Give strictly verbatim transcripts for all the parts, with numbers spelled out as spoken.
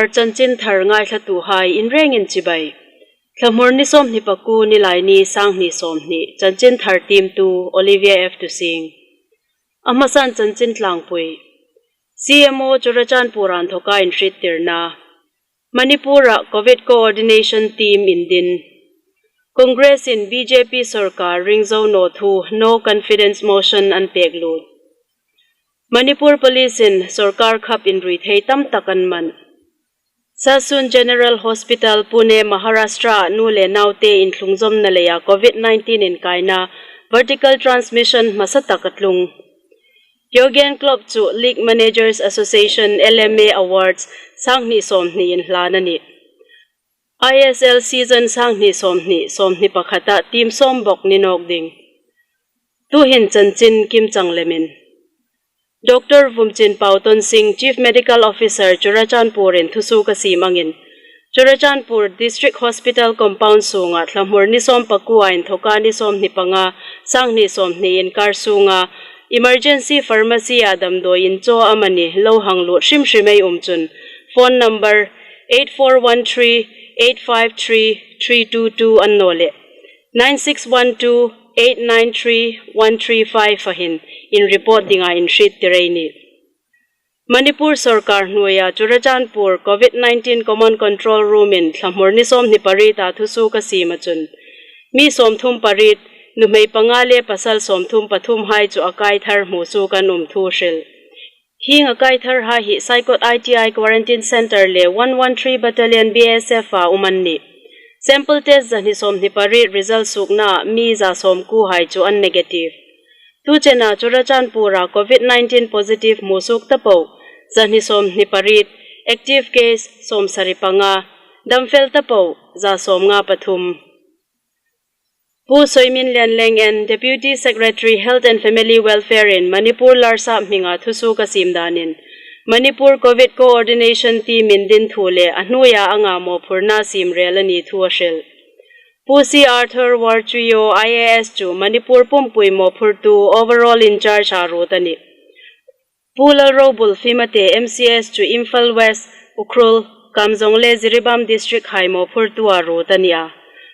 Chanchin thar ngaithlatuhai inrengin chibai. Thlamur ni sawmhni pakuo, Nilaini, sanghni sawmhni, chanchin thar tiemtu Olivia F Tusing. A hmasan chanchin tlangpui. C M O Churachandpur a inthawka inhriettirna. Manipur-a Covid Coordination Team indin. Congress-in B J P sorkar ring zo naw thu no confidence motion an pek lut. Manipur Police-in sorkar khap inrui thei tam tak an man. Sassoon General Hospital, Pune, Maharashtra-a nu le naute inthlungzawmna leia Covid nineteen inkaina, vertical transmission, hmasa tak a tlung. Jürgen Klopp chu League Managers Association, L M A, Awards sanghni sawmhni inhlan a nih. I S L season sanghni sawmhni, sawmhni pakhata team sawm bawk ni nawk ding. Tuhin chanchin kimchang lemin. Doctor Vumchinpau Tonsing, Chief Medical Officer, Churachandpur-in thusuok a siem angin, Churachandpur District Hospital compound sunga thlamur ni sawm pakuo a inthawka ni sawmhni panga, sanghni sawmhni inkar sunga emergency pharmacy-a damdawi inchaw amani lo hang lut hrim hrim ei um chun, phone number eight four one three eight five three three two two an naw le nine six one two eight nine three one three five-a hin inreport dinga inhriettir ei nih. Manipur sorkar hnuoia Churachandpur Covid nineteen Common Control Room-in thlamur ni sawmhni pariet-a thusuok a siema chun, mi sawmthum pariet, nuhmei panga le pasal sawmthum pathumhai chu a kai thar hmusuok an um thu hril. Hieng a kai tharhai hi Saikot I T I Quarantine Centre le one one three Battalion B S F-a um an nih. Sample test zahni sawmhni pariet result suokna mi za sawmkuohai chu an negative. Tu chena Churachandpur-a Covid nineteen positive hmusuok ta po zahni sawmhni pariet, active case sawmsari panga, damfel ta po za sawmnga pathum. Pu Soiminlian Lengin, Deputy Secretary Health and Family Welfare-in Manipur Larsap hminga thusuok a siem danin, Manipur Covid Coordination Team indin thu le a hnuoia anga mawphurna siem rel a ni thu a hril. Pu C Arthur Warchuio, I A S chu Manipur pumpui mawphurtu overall in charge-a ruot a nih. Pu Lalrobul Fimate, M C S chu Imphal West, Ukhrul, Kamjong le Jiribam district-hai mawphurtua ruot a nih a.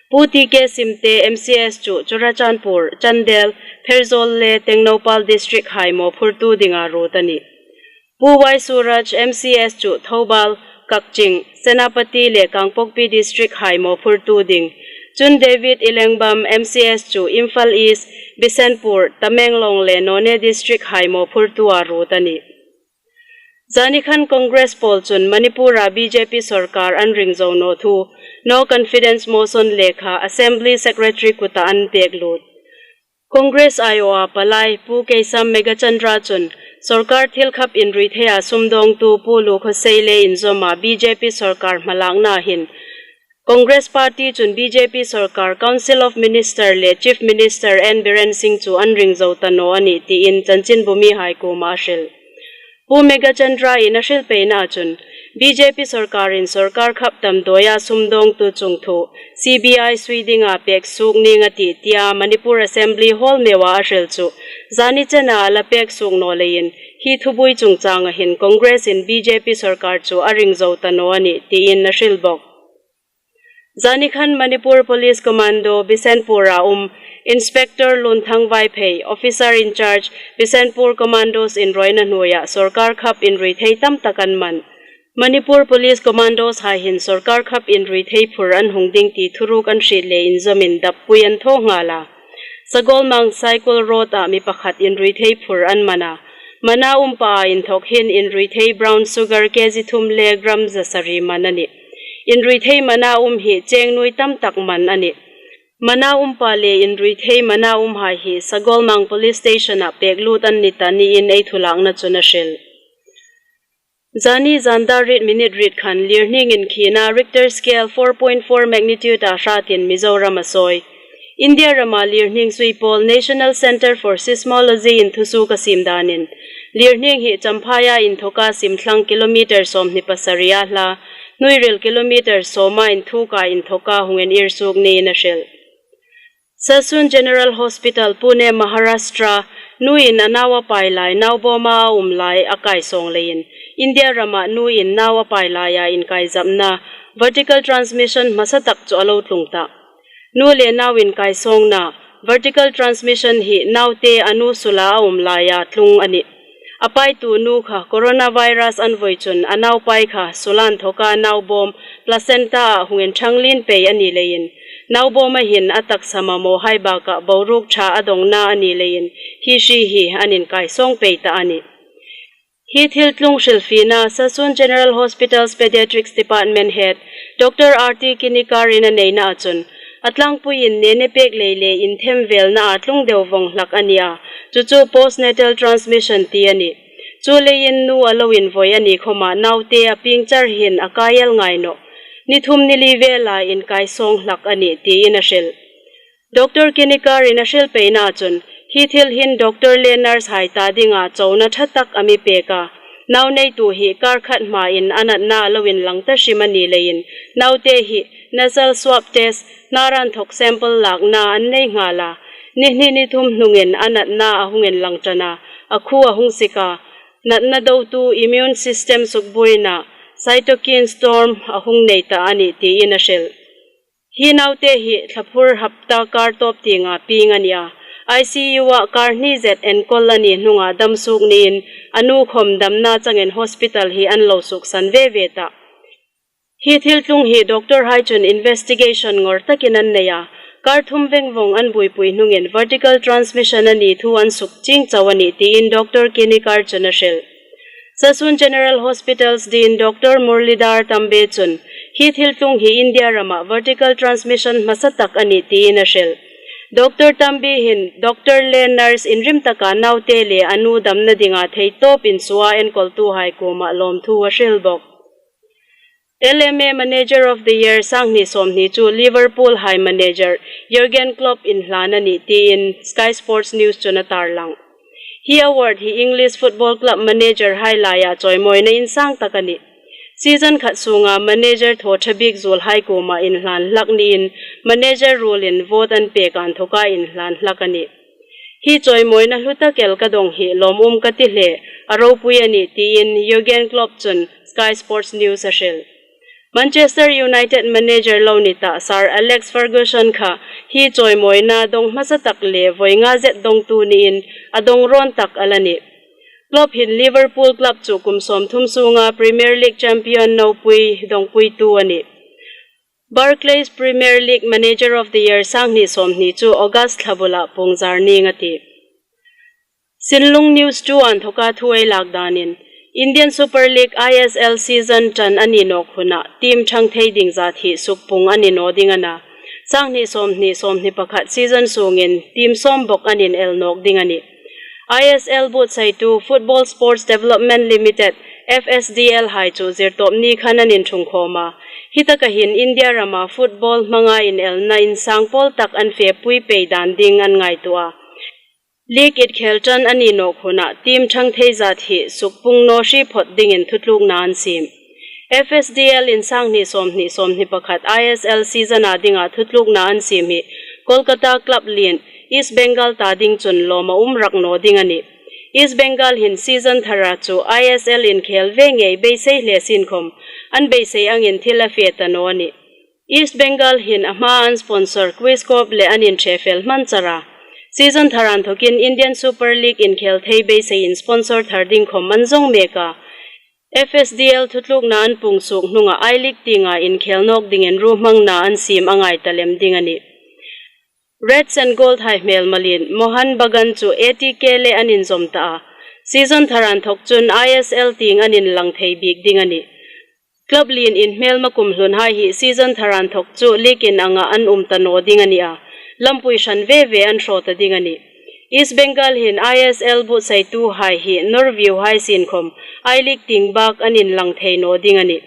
Pu T K Simte, M C S chu Churachandpur, Chandel, Pherzawl le Tengnoupal district-hai mawphurtu dinga ruot a nih. Pu Y Suraj, M C S chu Thoubal, Kakching, Senapati le Kangpokpi district-hai mawphurtu ding. Chun David Elangbam, M C S chu Imphal East, Bishnupur, Tamenglong le Noney district-hai mawphurtua ruot a nih. Zanikhan Congress pawl chun Manipur-a B J P sorkar an ring zo naw thu no confidence motion lekha Assembly Secretary kuta an pek lut. Congress I O-a palai Pu Keisham Meghachandra chun sorkar thil khap inrui theia sumdawngtu Pu Lukhosei le inzawma B J P sorkar hmalakna hin Congress Party chun B J P sorkar Council of Minister le Chief Minister N Biren Singh chu an ring zo ta naw a nih tiin chanchinbu mihai kuoma a hril. Pu Meghachandra-in a hril peina chun, B J P sorkarin sorkar khap damdawia sumdawngtu chungthu C B I sui dinga pek suok ning a tih tia Manipur Assembly Hall meua a hril chu, zani chena a la pek suok naw leiin, hi thubuoi chungchanga hin Congress-in B J P sorkar chu a ring zo ta naw a nih tiin a hril bawk. Zanikhan Manipur Police Commando Bishnupur-a um Inspector Lunthang Vaiphei, Officer in Charge, Bishnupur Commandos inrawina hnuoia sorkar khap inrui thei tam tak an man. Manipur Police Commandos-hai hin sorkar khap inrui thei phur an hung ding ti thuruk an hriet le inzawmin dappui an thaw nghal a. Sagolmang Saikul Road-a mi pakhat inrui thei phur an man a. Mana um pa inthawk hin inrui thei brown sugar K G thum le gram zasari man a nih. Inrui thei mana um hi cheng nuoi tam tak man a nih. Mana um pa le inrui thei mana umhai hi Sagolmang Police Station-a pek lut an ni ta niin ei thulakna chun a hril. Zani zan dar riet minute riet khan lirhning inkhina Richter scale four point four magnitude-a hratin Mizoram a sawi. India rama lirhning sui pawl National Centre for Seismology-in thusuok a siem danin, lirhning hi Champhai-a inthawka simthlang kilometre sawmhni pasari a hla, hnuoiril kilometre sawma inthuka inthoka hung en ir suok niin a hril. Sassoon General Hospital, Pune, Maharashtra, Nuin a nau a pai lai, nau bawma a um lai a kai sawng leiin India rama nuin nau a pai laia inkaizapna vertical transmission hmasa tak chu a lo tlung ta. Nu le nau inkai sawngna vertical transmission hi naute a nu sula a um laia tlung a nih. A paitu nu kha coronavirus an voi chun a nau pai kha sula inthoka nau bawm placenta a hung inṭhang lien pei a ni leiin, nau bawma hin a taksa mamawhai bakah boruok ṭha a dongna a ni leiin hi hri hi an inkai sawng pei ta a nih. Hi thil tlung hrilfiena Sassoon General Hospital's Pediatrics Department Head Doctor R T Kinikar-in a neina a chun, a tlangpuiin nene pek lei le inthemvelna a tlung deu vawng hlak a nih a, chu chu postnatal transmission ti a nih. Chu leiin nu a lo invoi a ni khawma naute a pieng char hin a kai el ngai nawh. Ni thum ni li vela inkai sawng hlak a nih tiin a hril. Doctor Kinikar-in a hril peina chun, hi thil hin doctor le nurse hai ta dinga chona ṭha tak a mi pek a. Nau neitu hi kar khat hmain a natna lo inlang ta hrim a ni leiin, naute hi nasal swab test, hnar inthok sample lakna an nei nghal a. Ni hni ni thum hnungin a natna a hung inlang ṭan a, a khu a hung sik a. Natna dotu immune system sukbuoina, cytokine storm a hung nei ta a nih tiin a hril. Hi naute hi thlaphur hapta kar tawp tienga pieng a nih a. I C U-a kar hni zet enkawl a ni hnunga dam suok niin a nu khawm damna changin hospital hi an lo suoksan ve ve ta. Hi thil tlung hi doctor hai chun investigation ngawr takin an nei a. Kar thum veng vawng an buoipui hnungin vertical transmission a ni thu an suk chieng chau a nih tiin Doctor Kinikar chun a hril. Sassoon General Hospital's Dean Doctor Murlidhar Tambe chun, hi thil tlung hi India rama vertical transmission hmasa tak a nih tiin a hril. Doctor Tambe hin doctor le nurse inrim taka naute le a nu damna dinga thei tawp insuo a enkawltuhai kuoma lawmthu a hril bawk. L M A Manager of the Year sanghni sawmhni chu Liverpool hai manager Jurgen Klopp inhlan a nih tiin Sky Sports News chun a tarlang. Hi award hi English football club manager hai laia chawimawina insang tak a nih. Season khat sunga manager thaw ṭha bik zuol hai kuoma inhlan hlak niin manager ruolin vote an pek a inthoka inhlan hlak a nih. Hi chawimawina hlu tak el ka dong hi lawm um ka ti hle, a ropui a nih tiin Jurgen Klopp chun Sky Sports News a hril. Manchester United manager lo ni ta Sir Alex Ferguson kha hi chawimawina dong hmasa tak le voi nga zet dongtu niin a dong rawn tak a la nih. Klopp hin Liverpool club chu kum sawmthum sunga Premier League champion nopui dongpuitu a nih. Barclays Premier League Manager of the Year sanghni sawmhni chu August thla bula puong zar ning a tih. Sinlung News two a inthoka thu ei lak danin, Indian Super League I S L season ṭan a ni nawk huna team ṭhang thei ding zat hi sukpuong a ni naw ding a na. Sanghni sawmhni sawmhni pakhat season sungin team sawm bawk an inel nawk ding a nih. I S L buotsaitu Football Sports Development Limited, F S D L hai chu Zirtawpni khan an inṭhungkhawm a. Hi taka hin India rama football hmanga inelna insang pawl tak an fepui pei dan ding an ngaituo a. League inkhel ṭan a ni nawk huna team ṭhang thei zat hi sukpuong naw hri phawt dingin thutlukna an siem. F S D L in sanghni sawmhni sawmhni pakhat I S L season a dinga thutlukna an siem hi Kolkata club lien East Bengal ta ding chun lawm a um rak naw ding a nih. East Bengal hin season thara chu I S L inkhel ve ngei beisei hle sienkhawm, an beisei angin thil a fe ta naw a nih. East Bengal hin a hma an sponsor Quiz Corp le an inṭhe fel hman char a. Season thar inthokin Indian Super League inkhel thei beiseiin sponsor thar ding khawm an zawng mek a. F S D L thutlukna an puong suok hnunga I-League tienga inkhel nawk dingin ruhmangna an siem a ngai ta lem ding a nih. Reds and Gold hai hmel malin Mohan Bagan chu A T K le an inzawm ta a. Season thar inthok chun I S L tieng an inlang thei bik ding a nih. Club lien in hmel makum hlun hai hi season thar inthok chu league in anga an um ta naw ding a nih a. Lampui hran ve ve an hraw ta ding a nih. East Bengal hin I S L buotsaitu hai hi Norview hai sienkhawm I-League tieng bak an inlang thei naw ding a nih.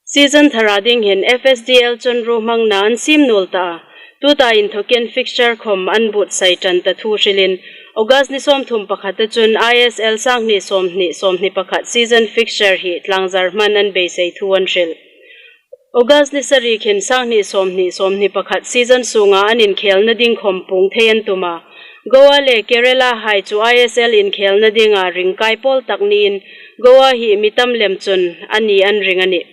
Season thara ding hin F S D L chun ruhmangna an siem nuol ta a. Tuta inthokin fixture khawm an buotsai ṭan ta thu hrilin, August ni sawmthum pakhata chun I S L sanghni sawmhni sawmhni pakhat season fixture hi tlangzar hman an beisei thu an hril. August ni sari khin sanghni sawmhni sawmhni pakhat season sunga an inkhelna ding khawm puong thei an tum a. Goa le Kerala hai chu I S L inkhelna dinga ring kai pawl tak niin Goa hi mi tam lem chun a ni an ring a nih.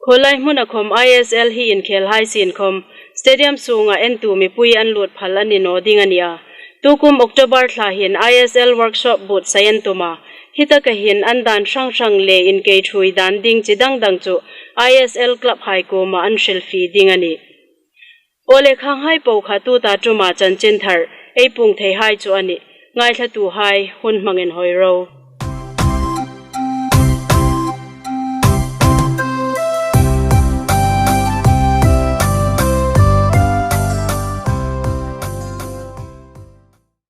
Khawlai hmuna khawm I S L hi inkhel hai sin khawm stadium sunga entu mipui an lut phal a ni naw ding a nih a. Tukum October thla hin I S L workshop buotsai an tum a, hitaka hin an dan hrang hrang le inkei ṭhuoi dan ding chi dang dang chu I S L club hai kuoma an hrilfie ding a nih. Aw le, khang hai po kha tuta ṭuma chanchin thar ei puong thei hai chu a nih. Ngaithlatuhai hun hmang inhawi ro.